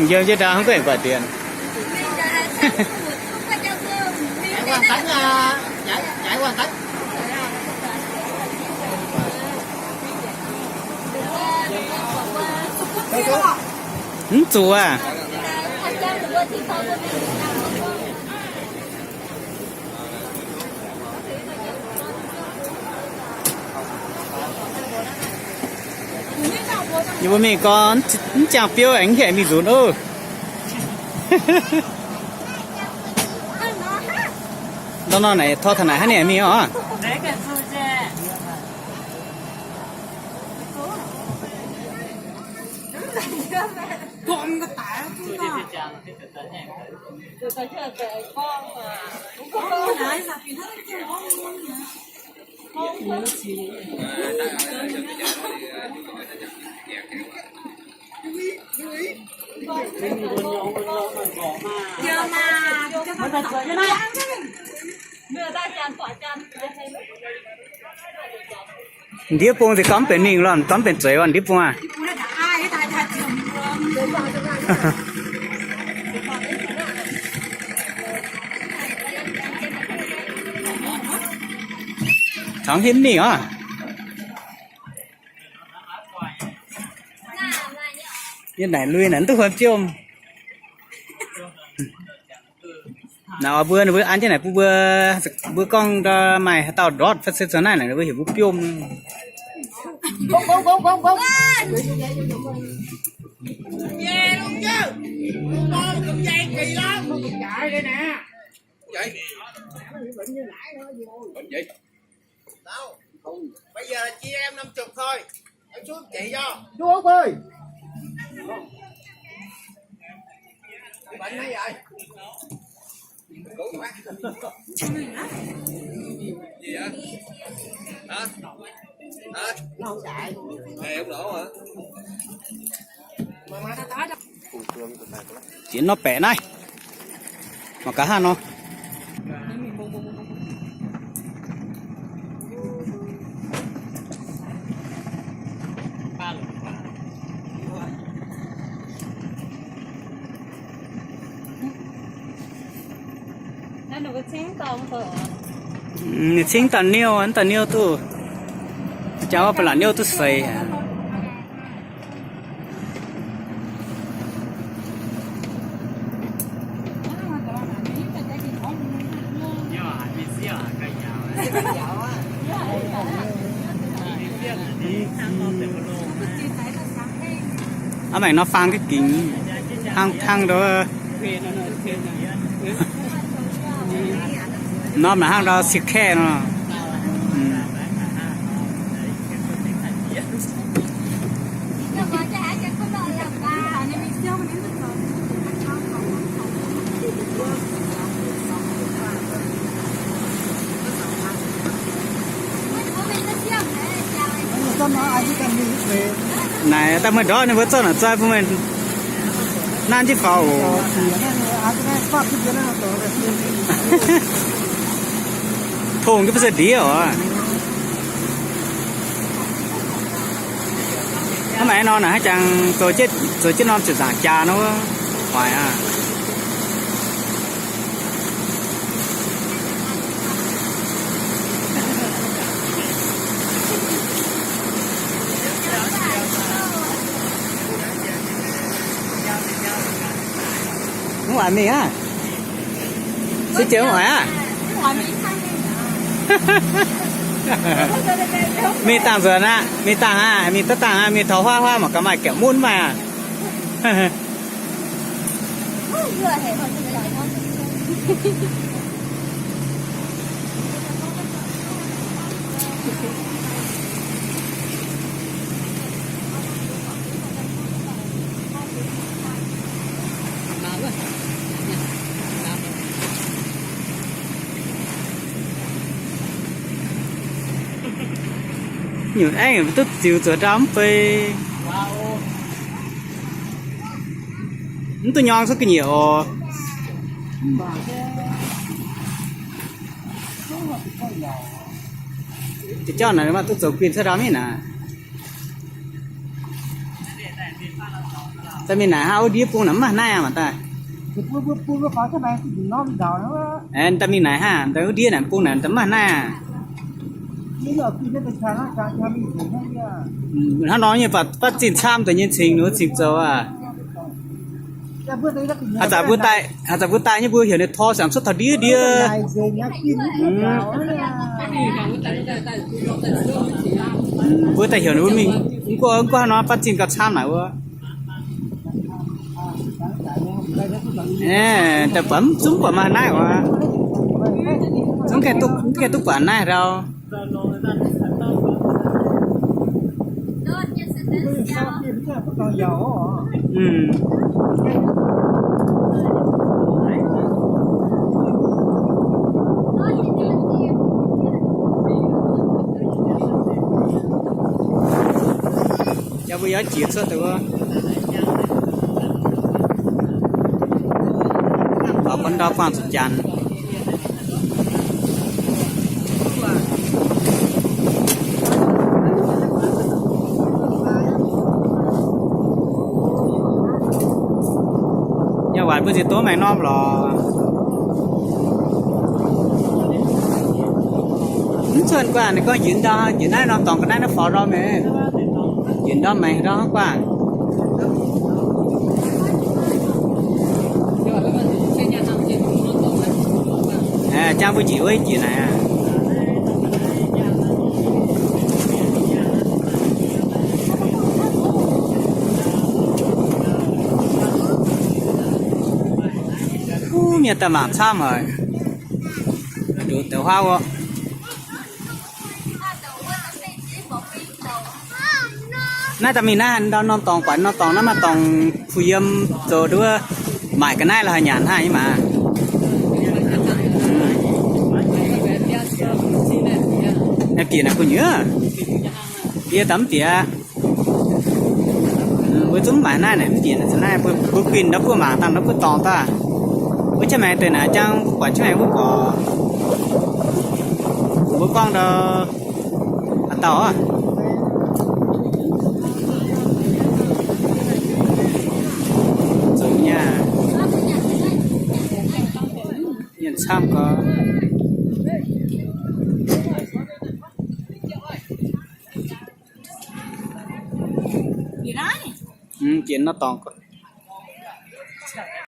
Yiem jienv ndau hnangv guenc guaaic dienx. Mv zuqc aac. Yie mbuo mingh gorngv mv ziangh biouv aengx mv hienx mingh nzunc oc. Ndorm nor naaic tor taux naaic hnangv naaic mingh oc. Ndiev bung se gorngv benx mingh lorqc, gorngv benx zueiz oc, ndiev bung aah. Taux hemv mingh oc. Yie naaic lui naaic mv duqv huon biomv. Naaic oix mbuo, ninh mbuo an jienv naaic bun mbuo, mbuo gorngv ndau maaih haaix dauh ndortv fai se zoux naaiv naaic, ninh mbuo heuc mbuo biomv. Bây giờ chia em năm chục thôi. Em xuống chị cho. Chú Út ơi. Bệnh hay vậy? Gì vậy? Hả? Hả? Hè không đổ hả? Jiex nor baeqc naaiv. Mangc gaax hnangv nor. Ninh cingv dauh niouh, dauh niouh duqv, jangx wuov ba'laqc niouh duqv seix. Aav maengc nor faang ga'gingx, hnangv, hnangv ndau norm naaic hnangv ndau siec kaeqv nor. Naaic daaih meih ndortv ninh mbuo zorqv naaic zoi bun meih nanv jienv faaux oc. Tongh jienv mv se ndiev oc. Hnangv naaic nor naaic hnangv jangx zoux jienv, zoux jienv norm ziepc nzaangc jaax nor, hoic aqv. Mv oix mingh aqv. Se jiex mv oix aqv. Mingh dangh nzuonx aqv, mingh dangh aqv, mingh duqv dangh aqv, mingh taux huaav huaav mangc gaax maaih giepc munv maaih aqv. Nyungc aengv duqv ziux zuqc ndau mv fei. Mv duqv nyorng cuotv ga'nyiec oc. Jauv-jauv naaic maaih duqv zoux guinh cuotv ndau mingh naaic. Da'mingh naaic hnangv wuov ndiev bung naaic mv maaih naaiv aqv maah daaih. Da'mingh naaic hnangv da'wuov ndiev naaic bung naaic mv maaih naaiv aqv. Hnangv nor nyei fatv zinh camv deix nyei cingx ninh wuov cingx zoux aqv. Haaix zanc mbuo daaih, haaix zanc mbuo daaih nyei mbuo heuc ninh tor siangx cuotv taux ndiev ndiev. Mbuo daaih heuc ninh mbuo mingh, mv gunv, mv gunv haaix nor fatv zinh gauh camv naaic wuov. Daaih buatc mv zungv buatc maaih naaiv wuov. Zungv gaengh duqv buatc naaiv ndau. Jaa mbuo yaac jiex cuotv deix wuov. Taux bun ndau buangh zuqc janx. Yaac waaic mbuo nziex doz maengx norm lorqc. Mv cuotv guanh ninh gorngv njiec ndau, njiec naaiv norm dorngx ga'naaiv naaiv faaux ndau maengx. Njiec ndau maengx ndau hnangv guanh. Jang mbuo njiec wuov njiec naaic aqv. Mienh daaih mangc camv haic. Nduqc deix huaav wuov. Naaiv daaih mingh naaiv ndau norm dorngx, buatc norm dorngx naaiv maaih dorngx kuh yiem zoux nduov, maaic ga'naaiv lorz haaix nyanc hnangv nyei maah. Naaiv bieqc naaic gu'nyuoz, yie daaih mv bieqc. Mbuo zungv mv maaic naaiv naaic mv bieqc naaic, naaiv mbuo guinh ndau buov mangc dangh ndau buov dorngx daaih. Wuov qaqv maengx deix naaic jangv mbuo buatc qaqv maengx mbuo buatc. Mbuo gorngv ndau haaix dauh oc. Zoux nyei, mienh camv gau. Mv bieqc nor dorngx gauh